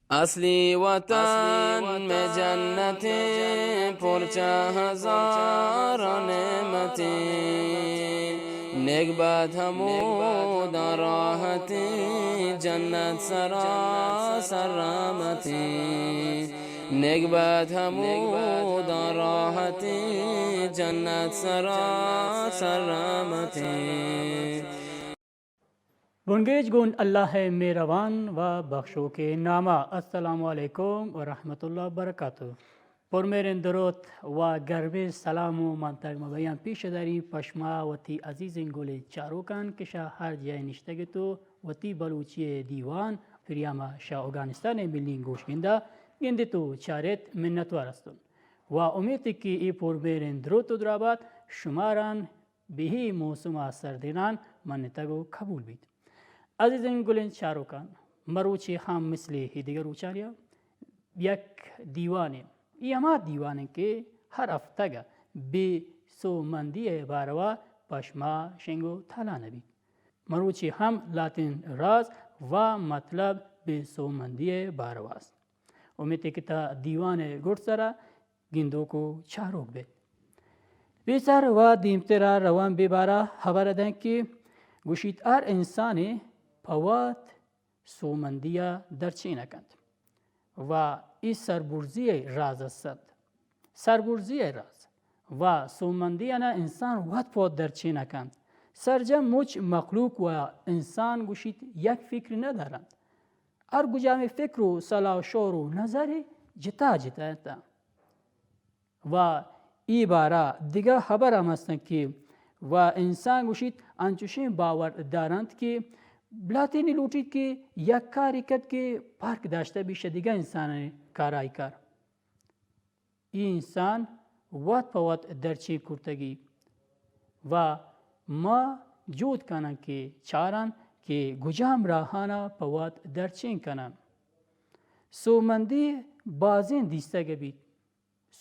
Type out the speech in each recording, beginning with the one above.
اصلی وطن میں جنتیں، پرچہ ہزار نعمتیں، نگبت ہموداں راحتیں، جنت سراسر رحمتیں، نگبت ہموداں راحتیں، جنت سراسر رحمتیں۔ بنگیج گون اللہ ءِ مہروان و بخشوکیں ناما۔ السلام علیکم و رحمت اللہ و برکاتہ۔ پرمہریں دروت و گرمیں سلام و منتگ مبیان پیش داریں پشما وتی عزیزیں گلیں چاروکان کہ شہ ہر جاہ نشتگ ات و وتی بلوچی دیوان پریاما شہ اوگانستان ملی گوش گندا گندت و چاریت، منتوار استن و امیت کہ اے پرمہریں دروت و درابات شماران بہ اے موسم ءِ سردینان منتگ و قبول بیت۔ عزیزیں گلیں چاروکان، مروچی ہم مثل اے دگہ روچانی ءَ یک دیوانے، اے ہما دیوانے کہ ہر ہفتگ ءَ بے سوبمندی ءِ باروا پشما شنگ و تالان بیت۔ مروچی ہم لہتیں راز و مطلب بے سوبمندی ءِ باروا است۔ امیت کہ تا دیوان ءِ گڈسرا گندوک و چاروک بیت۔ پیسر و دیمترا روان بہ بارا ہبر دنت کہ گوشیت ہر انسانے پہ وت سوبمندیا درچین کنت و اے سربرزی ءِ راز است۔ سربرزی ءِ راز و سوبمندی انا انسان وت پہ وت درچین کنت۔ سرجم مچ مخلوق و انسان گوشیت یک فکر ندارنت۔ ہر گجامیں فکر و صلاح و شور و نظرے جتا جتا انت۔ و اے بارا دگہ ہبر ہم ہستنت کہ و انسان گوشیت انچوشیں باور دارنت کہ لہتینی لوٹیت کہ یک کارے کنت کہ پرک داشتہ بیت شہ دگہ انسانانی کارا۔ اے کار اے انسان وت پہ وت درچین کرتگی و ما جہد کنن کہ چارن کہ گجام راہانا پہ وت درچین کنن۔ سوبمندی بازیں دیستگ بیت۔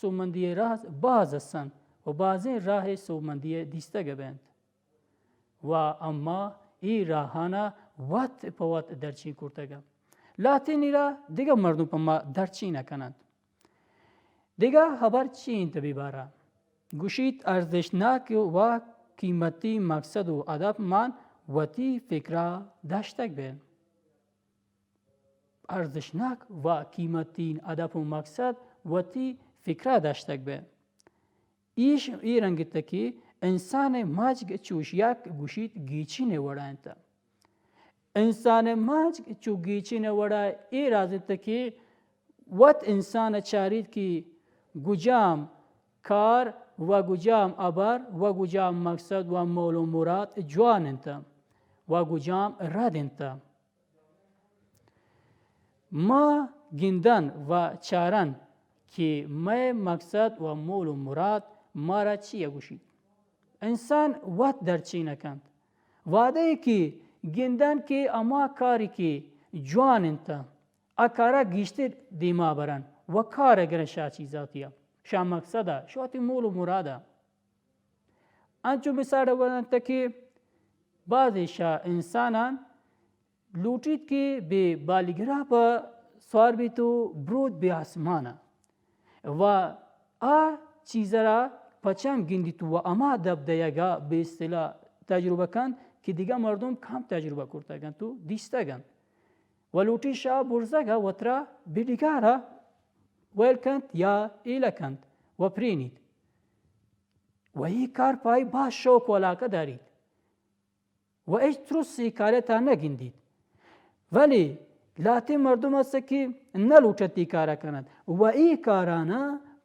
سوبمندی راز باز ہستنت و بازیں راہ سوبمندی دیستگ بنت۔ و اما اے راہانا وت پہ وت درچین کرتگ۔ لہتینی راہ دگہ مردم پہ ما درچین کننت۔ دگہ ہبر چی انت بہ بارا؟ گوشیت ارزشناک و قیمتی مقصد و ہدف مان وتی فکرا داشتگ بین۔ ارزشناک و قیمتین ہدف و مقصد وتی فکرا داشتگ بہ۔ ایش اے رنگ انت کہ انسان مجگ چوش یک گوشیت گیچین وڑا انت۔ انسان مجگ چو گیچین وڑا اے راز انت کہ وت انسان چاریت کہ گجام کار و گجام ہبر و گجام مقصد و مول و مراد جوان انت و گجام رد انت۔ ما گندن و چارن کہ مئے مقصد و مول و مراد مارا چی ء گوشیت۔ انسان وت درچین کنت۔ وہدے کہ گندن کہ ہما کاری کہ جوان انت، آ کارا گیشتر دیما برن و کار گرن شہ چیزاتیا، شہ مقصدا، شہ وتی مول و مرادا۔ انچو مثال ء گوزنت کہ بعضے شہ انسانان لوٹیت کہ بہ بالیگراپ ء سوار بیت و بروت بہ آسمان ء و آ چیز ء را پہ چم گندیت و ہما دپ دئیگ ء بہ اصطلاح تجربہ کنت کہ دگہ مردم کم تجربہ کرتگ انت و دیستگ انت و لوٹیت شہ برزگ ء وترا بہ ڈگار ء ویل کنت یا ایلہ کنت و پرینیت۔ و اے کار پہ آئی باز شوق و علاقہ داریت و ہچ ترس اے کارے تہا نہ گندیت۔ ولی لہتیں مردم است کہ نہ لوٹت اے کارا کنت و اے کارانا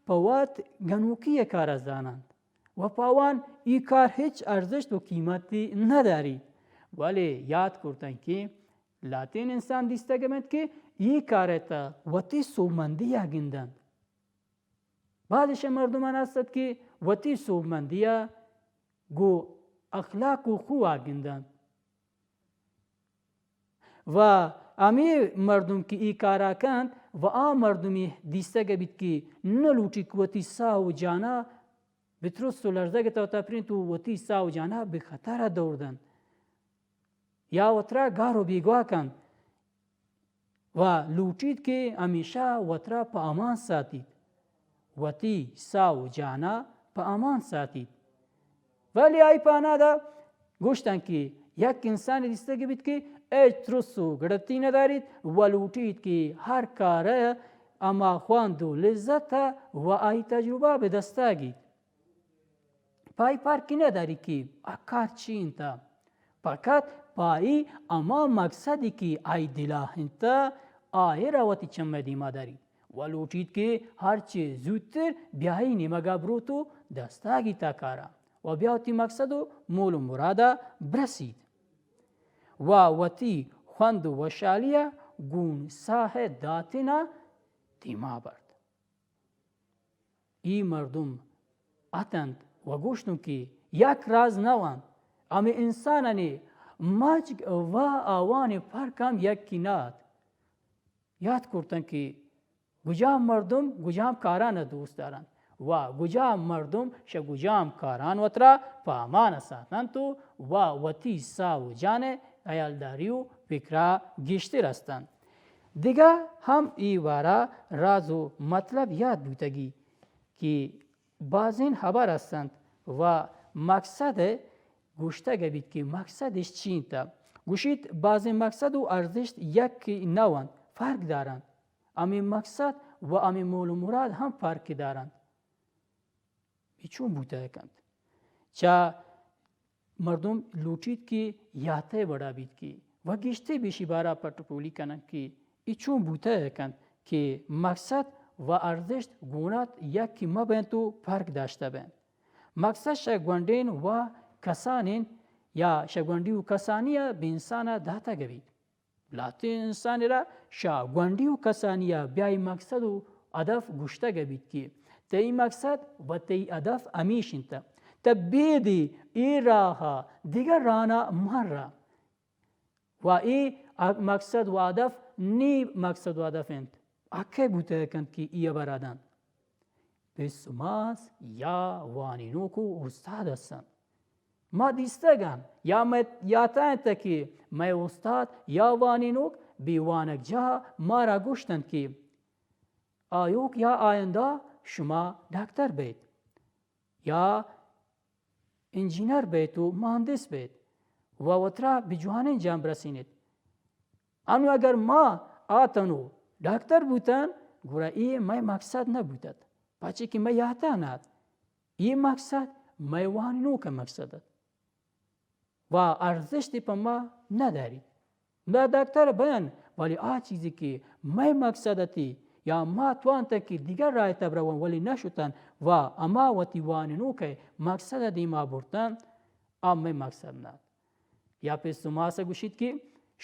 پہ وت گنوکی ء کارا زاننت و پہ آوان اے کار ہچ ارزشت و قیمتی نہ داریت۔ ولی یات کرتن کہ لہتیں انسان دیستگ بنت کہ اے کارے تہا وتی سوبمندی ء گندنت۔ بعض شہ مردمان است کہ وتی سوبمندی ء گوں اخلاق و خو ء گندنت و ہمے مردم کہ اے کارا کنت و آ مردمی دیستگ بیت کہ نہ لوٹیت کہ وتی ساہ و جانا بہ ترس و لرزگ ء تہ تپرینت و وتی ساہ و جانا بہ خطر ء دور دنت یا وترا گار و بیگواہ کنت۔ و لوٹیت کہ ہمیشہ وترا پہ امان ساتیت، وتی ساہ و جانا پہ امان ساتیت۔ ولی آئی پانادا گوشتن کہ یک انسانی دیستگی بیت کہ ہچ ترس و گڑتی نداریت و لوٹیت کہ ہر کارے ہما خوند و لذت و آئی تجربہ بہ دستا گیت۔ پہ آئی پرکی نداری کہ آ کار چی انت، فقط پہ آئی ہما مقصدی کہ آئی دلا انت، آئرا وتی چمے دیما داریت و لوٹیت کہ ہرچے زوتر بیا آئی نیمگا بروت و دستا گیت آ کارا و بیا وتی مقصد و مول و مرادا برسیت و وتی خوند و وشحالیا گون ساہ داتنا دیما برت۔ ای مردم اتنت و گوشتن کہ یک راز نوانت، ہمے انسانانی مجگ و آوانی فرق ہم یکی نہ ات۔ یات کرتن کہ گجام مردم گجام کاران دوست دارنت و گجام مردم شہ گجام کاران وترا پہ امان ساتنت و و وتی ساہ و جان ہیالداری و فکرا گیشتر ہستنت۔ دگہ ہم ای بارا راز و مطلب یات بوتگی کہ بازین ہبر ہستنت و مقصد گوشتگ بیت کہ مقصدش چی انت۔ گوشیت، بازین مقصد و ارزشت یکی نوانت، فرق دارنت۔ ہمے مقصد و ہمے مول و مراد ہم فرق دارنت۔ اے چون بوتہ کنت؟ چہ مردم لوٹیت کہ یاتئے وڑا بیت کہ و گیشتر بہ ایشی بارا پٹ و پولی کننت کہ اے چون بوتہ کنت کہ مقصد و ارزشت گونات یکی مہ بنت و فرق داشتہ بنت۔ مقصد شہ گونڈین و کسانین یا شہ گونڈی و کسانیا بہ انسانا داتگ بیت۔ لہتیں انسانے را شہ گونڈی و کسانیا بیا اے مقصد و ہدف گوشتگ بیت کہ تئی مقصد و تئی ہدف ہمیش انت۔ تہ بیدے اے راہا دگہ رانا مہ رو و اے مقصد و ہدف نی مقصد و ہدف انت۔ آ کئے بوتہ کنت کہ اے ہبرا دنت؟ پس و ماس یا وانینوک و استاد ہستنت۔ ما دیستگن یا مئے یاتا انت کہ مئے استاد یا وانینوک بہ وانگجاہ مارا گوشتنت کہ آیوک یا آیندہ شما ڈاکٹر بیت یا انجینئر بیت و مہندس بیت و وترا بہ جوانیں جاہ برسینیت۔ انو اگر ما آتن و ڈاکٹر بوتن، گڑا اے مئے مقصد نہ بوتت، پرچے کہ مئے یاتا نہ ات۔ اے مقصد مئے وانینوک ء مقصد ات و ارزشتے پہ ما نہ داریت۔ ما ڈاکٹر بین، ولی آ چیزے کہ مئے مقصد اتی یا ما توانتن کہ دگہ راہ ء تب روان ولی نہ شتن و ہما وتی وانینوک ء مقصد ء دیما برتن، آ مئے مقصد نہ ات۔ یا پس و ماس ء گوشیت کہ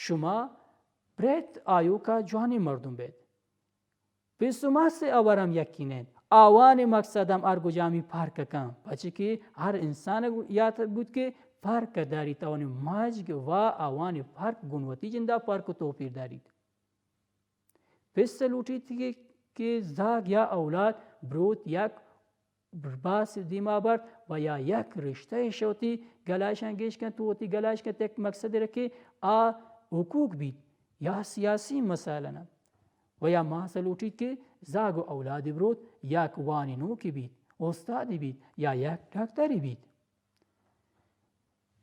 شما پریت آیوکا جوانیں مردم بیت۔ پس و ماس ء ہبر ہم یکی نہ انت۔ آوانی مقصد ہم ہر گجامی فرق کن، پرچے کہ ہر انسان ء یات بوت کہ فرق داریت، آوانی مجگ و آوانی فرق گون وتی جندا فرق و توپیر داریت۔ پس ء لوٹیت کہ، کہ زاگ یا اولاد بروت یک باس دیما برت و یا یک رشتہ شہ وتی گلائشاں گیش کنت، تو وتی گلائش کنت یک مقصد رکھے آ حقوق بیت یا سیاسی مسائل انت و یا ماس لوٹیت کہ زاگ و اولادی بروت یک وانینوکی بیت، استادی بیت یا یک ڈاکٹری بیت۔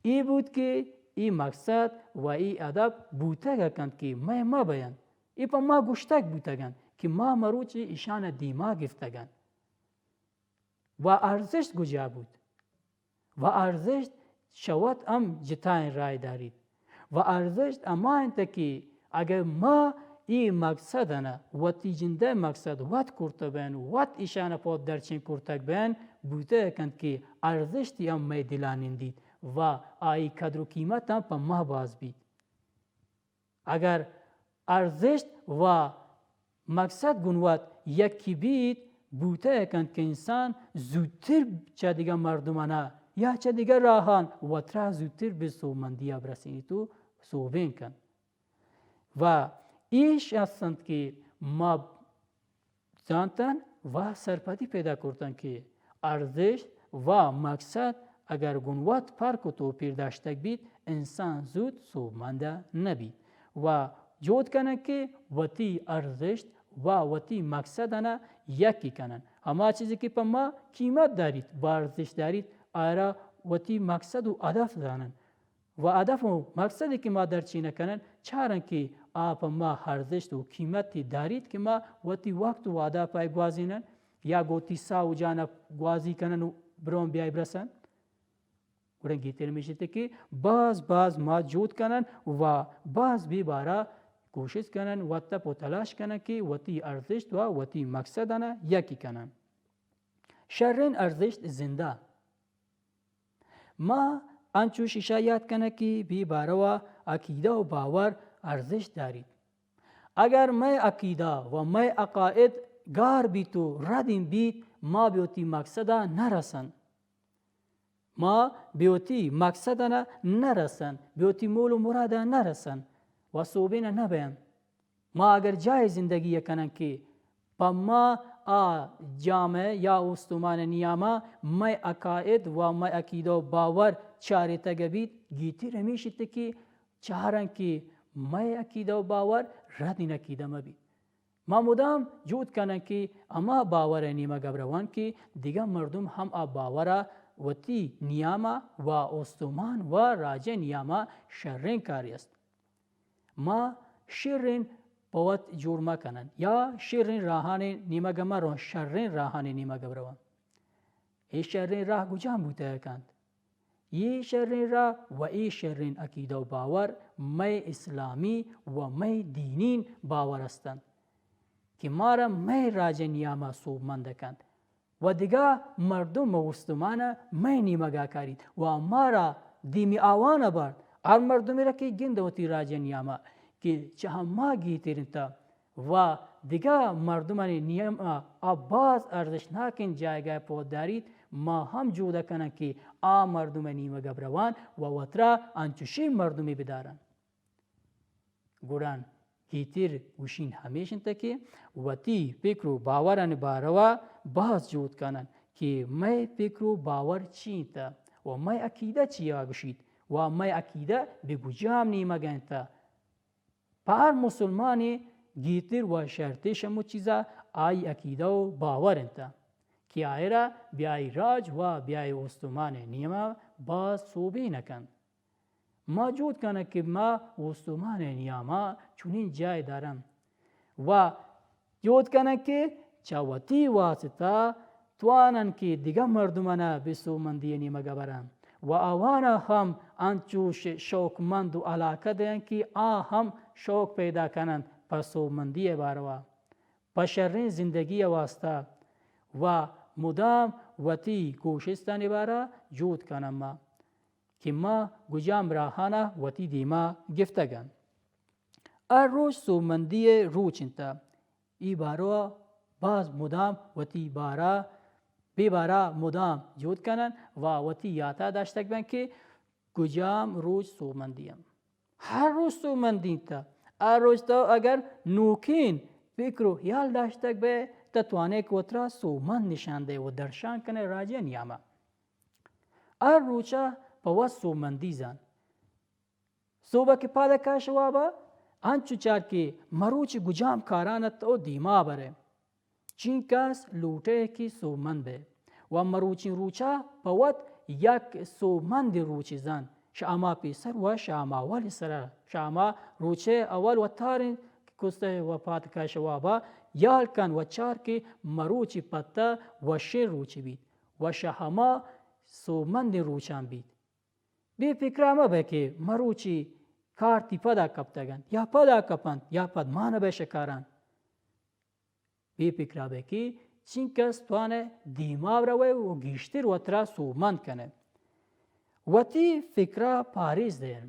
ای بوت کہ ای مقصد و ای ہدف بوتگ کنت کہ مئے مہ بینت۔ ای پہ ما گوشتگ بوتگ انت کہ ما مروچی ایشان دیما گفتگ انت۔ و ارزشت گجا بوت؟ و ارزشت شہ وت ہم جتائیں راہ داریت۔ و ارزشت ہما انت کہ اگہ ما ای مقصد انا وتی جندئے مقصد وت کرتہ بین، وت ایشان پاد درچین کرتگ بین، بوتہ کنت کہ ارزشتی ہم مئے دلا نندیت و آئی قدر و قیمت ہم پہ ما باز بیت۔ اگر ارزشت و مقصد گون وت یکی بیت، بوتہ کنت کہ انسان زوتر چہ دگہ مردمانا یا چہ دگہ راہان وترا زوتر بہ سوبمندیا برسینیت و سوبین کنت۔ و ایش ہستنت کہ ما زانتن و سرپدی پیدا کرتن کہ ارزشت و مقصد اگر گون وت فرق و توپیر داشتگ بیت، انسان زوت سوبمند نہ بیت و جہد کنن کہ وتی ارزشت و وتی مقصد انا یکی کنن۔ ہما چیزی کہ پہ ما قیمت داریت و ارزشت داریت، آئرا وتی مقصد و ہدف زانن۔ و ہدف و مقصدی کہ ما درچینہ کنن، چارن کہ آ پہ ما ارزشت و قیمتی داریت کہ ما وتی وقت و وہدا پہ گوازینن یا گوں وتی ساہ و جانا گوازی کنن و برون بیای برسن۔ گڑا گیتر ہمیش انت کہ باز باز ما جہد کنن و باز بے بارا کوشست کنن و تپ و تلاش کنن کہ وتی ارزشت و وتی مقصد انا یکی کنن۔ شرین ارزشت زندہ۔ ما انچو شیشا یاد کنن کہ بے باروا عقیدہ و باور ارزشت داریت۔ اگر مئے عقیدہ و مئے عقائد گار بیت و ردین بیت، ما بہ وتی مقصدا نہ رسن۔ ما بہ وتی مقصدا نہ، نہ رسن، بہ وتی مول و مرادا نہ رسن و سوبین نہ بین۔ ما اگر جاہے زندگی کنن کہ پہ ما آ جامعہ یا استمان نیاما مئے عقائد و مئے عقیدہ و باور چارتگ بیت، گیتر ہمیش انت کہ چارن کہ مئے عقیدہ و باور ردین عقیدہ مہ بیت۔ ما مدام جہد کنن کہ ہما باور نیمگا بروان کہ دگہ مردم ہم آ باورا وتی نیاما و استمان و راجہ نیاما شرین کاری است۔ ما شرین پہ وت جوڑ مہ کنن یا شرین راہانی نیمگا مہ رون، شرین راہانی نیمگا بروان۔ اے شرین راہ کجام بوتہ کنت؟ اے شرین راہ و اے شرین عقیدہ و باور مئے اسلامی و مئے دینین باور استنت کہ مارا مئے راج نیاما سوبمند کنت و دگہ مردم و استمان مئے نیمگا کاریت و مارا دیمی آوان برت۔ ہر مردمی را کہ گند وتی راج نیاما کہ چہ ہما گیتر انت و دگہ مردمانی نیاما آ باز ارزشناکیں جایگاہ پہ وت داریت، ما ہم جہد کنن کہ آ مردمانی نیمگا بروان و وترا انچوشیں مردمے بدارن۔ گڑا گیتر گوشین ہمیش انت کہ وتی فکر و باورانی باروا باز جہد کنن کہ مئے فکر و باور چی انت و مئے عقیدہ چیا گوشیت و مئے عقیدہ بہ کجام نیمگا انت۔ پہ ہر مسلمانے گیتر و شرتر شمو چیزا آئی عقیدہ و باور انت کہ آئرا بیائی راج و بیائی استمان نیما باز سوبین کنت۔ ما جہد کنن کہ ما استمان نیاما چنین جاہے دارن و جہد کنن کہ چہ وتی واسطہ توانن کہ دگہ مردمانا بہ سوبمندی نیمگا برن و آوانا ہم انچوش شوقمند و علاقہ دئین کہ آ ہم شوق پیدا کننت پہ سوبمندی باروا، پہ شرین زندگی واسطہ و مدام وتی کوشستانی بارا جہد کنن ما کہ ما کجام راہانا وتی دیما گپتگن۔ ہر روچ سوبمندی روچ انت۔ اے باروا باز مدام وتی بارا، بے بارا مدام جہد کنن و وتی یاتا داشتگ بن کہ کجام روچ سوبمندی انت۔ ہر روچ سوبمندی انت۔ ہر روچ تو اگر نوکین فکر و خیال داشتگ بئے، تو توانئے کہ وترا سوبمند نشان دئے و درشان کنئے راجی نیاما۔ ہر روچا پہ وت سوبمندی زان۔ سہبا کہ پاد کائے شہ وابا، انچو چار کہ مروچی کجام کارانا تو دیما برئے۔ چینکس لوٹئے کہ سوبمند بئے و مروچی روچا پہ وت یک سوبمندیں روچے زان، شہ ہما پیسر و شہ ہما اول سرا، شہ ہما روچئے اول وتارین کہ کستئے و پاد کائے شہ وابا یال کن و چار کہ مروچی پہ تو وشین روچے بیت و شہ ہما سوبمندیں روچان بیت۔ بے پکرا مہ بئے کہ مروچی کار تئی پدا کپتگ انت یا پدا کپنت یا پدمان بئے شہ کاران۔ بے پکرا بئے کہ چینکس توانئے دیما روئے و گیشتر وترا سوبمند کنئے۔ وتی فکرا پاریز دئے۔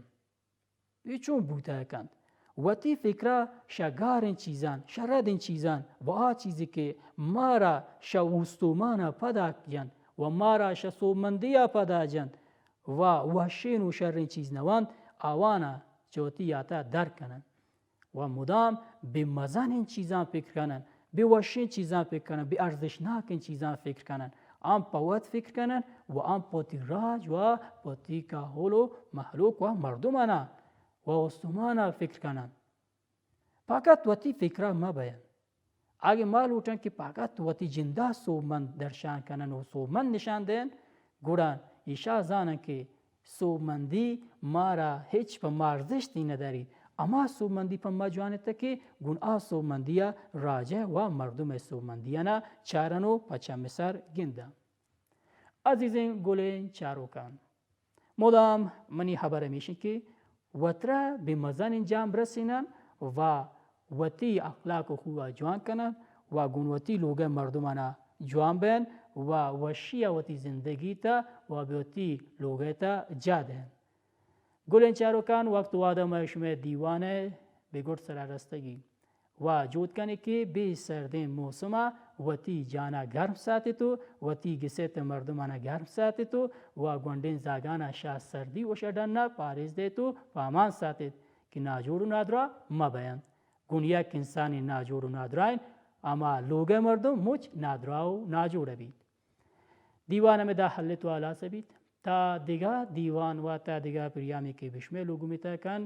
اے چون بوتہ کنت؟ وتی فکرا شہ گاریں چیزان، شہ ردیں چیزان و آ چیزے کہ مارا شہ اوستومانا پدا جنت و مارا شہ سوبمندیا پدا جنت و وشین و شرین چیز نونت، آوانا چہ وتی یاتا در کنن و مدام بہ مزنین چیزان فکر کنن، بہ وشین چیزان فکر کنن، بہ ارزشناکین چیزان فکر کنن۔ ہم پہ وت فکر کنن و ہم پہ وتی راج و پہ وتی کہول و مہلوک و مردمانا و استمانا فکر کنن۔ پاکت وتی فکرا مہ بین۔ اگہ ما لوٹن کہ پاکت وتی جندا سوبمند درشان کنن و سوبمند نشان دین، گڑا ایشا زانن کہ سوبمندی مارا ہچ پہ ما ارزشتی نداریت۔ ہما سوبمندی پہ ما جوانتہ کہ گون آ سوبمندیا راجہ و مردم سوبمندیانا چارن و پہ چم سر گندن۔ عزیزین گلین چاروکان، مدام منی ہبر ہمیش انت کہ وترا بہ مزنیں جاہ برسینن و وتی اخلاق و خوا جوان کنن و گون وتی لوگئے مردمانا جوان بین و وشیا وتی زندگی تا و بہ وتی لوگئے تا جاہ دین۔ گلین چاروکان، وقت وہدا مئے شمئے دیوانئے بہ گڈ سرا رستگی و جہد کنیں کہ بہ سردیں موسما وتی جانا گرم ساتیت و وتی گسیت مردمانا گرم ساتیت و گونڈیں زاگانا شہ سردی و شہ ڈنا پاریز دئیت و پہ امان ساتیت کہ ناجوڑ و نادراہ مہ بینت۔ گون یک انسانے ناجوڑ و نادراہ انت، ہما لوگئے مردم مچ نادراہ و ناجوڑ بیت۔ دیوان ہمدا ہلت و ہلاس بیت۔ تا دگہ دیوان و تا دگہ پریامی کہ بہ شمئے لوگمی تہ کن،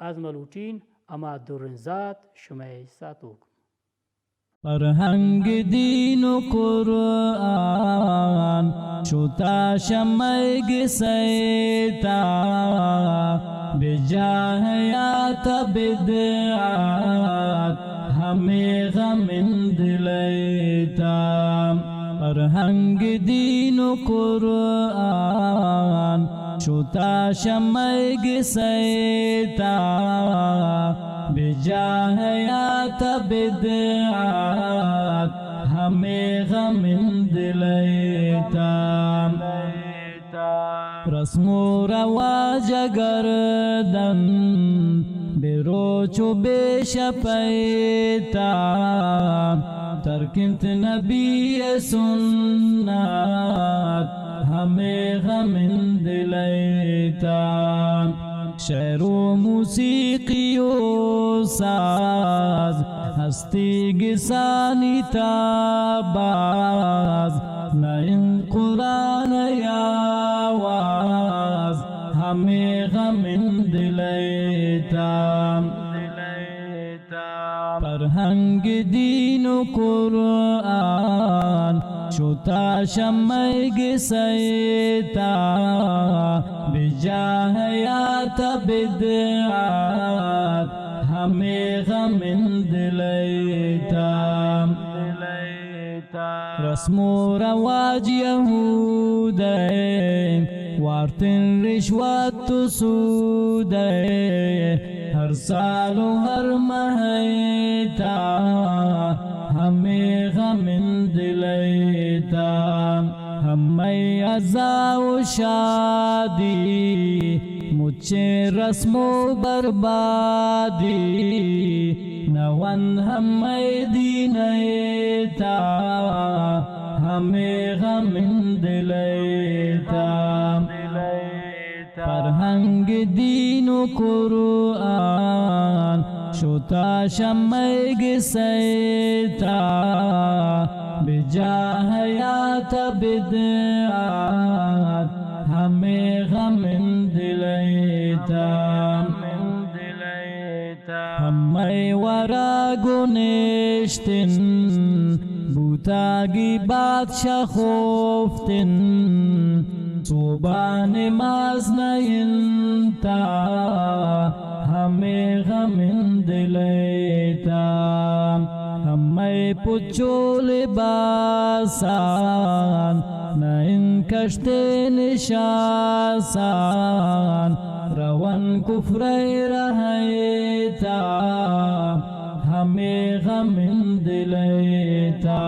از ما لوٹین ہما دریں زات شمئے ساتوک۔ فرہنگ، دین و قرآن شتا شمئے گسئے تا، بجاہ حیات بدعات ہمے غمین دلئے تا۔ فرہنگ، دین و قرآن شتا شمئے گسئے تا، بجاہ حیات بدعات ہمے غمین دلئے تا۔ رسم و رواج گردن بہ روچ و بہ شپئے تا، ترک انت نبی سنت ہمے غمین دلئے تا۔ شعر و موسیقی و ساز ہستی گسانی تا باز، نہ انت قرآنئے آواز ہمے غمین دلئے تا۔ فرہنگ، دین و قرآن شتا شمئے گسئے تا، بجاہ حیات بدعات ہمے غمین دلئے تا۔ رسم و رواج یہودئے، وارتن رشوت و سودئے، ہر سال و ہر مہئے تا ہمے غمین دلئے تا۔ ہمئے عزا و شادی مچیں رسم و بربادی، نہ انت ہمئے دینئے تا ہمے غمین دلئے تا۔ فرہنگ، دین و قرآن شتا شمئے گسئے تا، بجاہ حیات بدعات ہمے غمین دلئے تا۔ ہمئے ورگ و نشتن بوتگی بادشاہ خوفتن، صبح نماز نہ انت ہمے غمین دلئے تا۔ ہمئے پچ و لباسان نہ انت کشت نشاسان، روان کفرئے رہئے تا ہمے غمین دلئے تا۔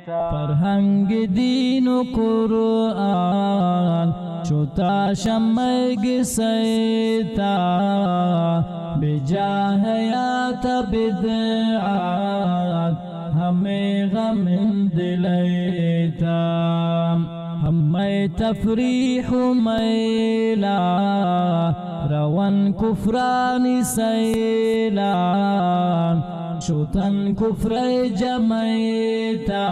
فرہنگ، دین و قرآن شتا شمئے گسئے تا، بجاہ حیات بدعات ہمے غمین دلئے تا۔ ہمئے تفریح و میلا روان کفرانی سیلا، شتن کفرئے جمعئے تا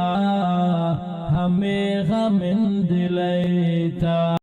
ہمے غمین دلئے تا۔